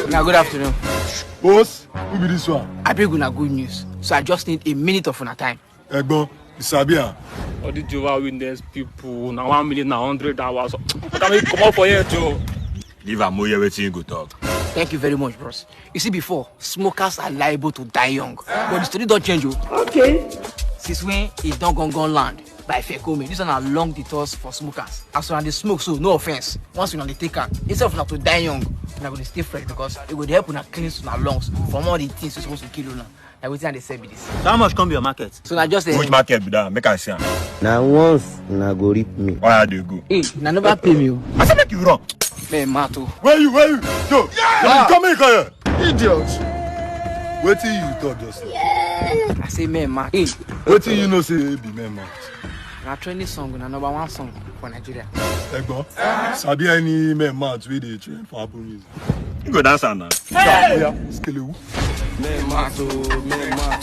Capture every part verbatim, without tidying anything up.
Now, good afternoon. Boss, who be this one? I bring una good news. So I just need a minute of una time. Egbon, you sabi am? All these Jehovah Witness people, na one minute, na hundred hours. How can we come up for here, Joe? Leave am, Oye, wetin you go talk. Thank you very much, bros. You see, before, smokers are liable to die young. But the story don change, oh. Okay. Since when e don gone gone land by Fekome, this one na long detox for smokers. As una dey smoke so, no offense. Once una dey take am, instead of una to die young, una go dey stay fresh because e go dey help una cleanse una lungs from all the things wey suppose to kill una. Na wetin I dey sell be this. So how much come be your market? So na just a Which market be that? Make I see am. Na once una go rip me. Why I dey go? Hey, na never pay me o. I say make you run. Man, mad o. Where you? Where you? Yo, come here, come here. Idiot. Wetin you talk just now? I say man mad. Hey, Wetin you know say be man mad? Na trending song, na number one song for Nigeria. Egbon, sabi any man mad wey dey trend for Apple Music? You go dance am now. Oya, skelewu. Man mad o, man mad.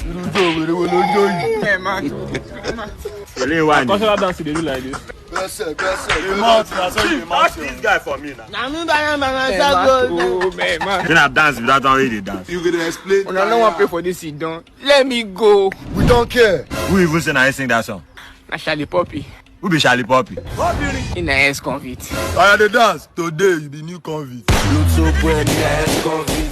Irú ijó wèrè wo ló ń jó yìí? Man mad o. Really why? Cultural dance dey do like this. Gbẹ́sẹ̀, gbẹ́sẹ̀. You mad, na so you mad. Ask this guy for me now. Na me buy am by myself o. Man mad o, man mad. Then I dance without how you dey dance. You go dey explain. Una no wan pay for this, sit down. Let me go. We don't care. Who even say na him sing that song? Na Charlie Poppy. Who be Charlie Poppy? He na ex-convict. Oya dey dance. Today you be new convict. Lutso Buen, yes, convict.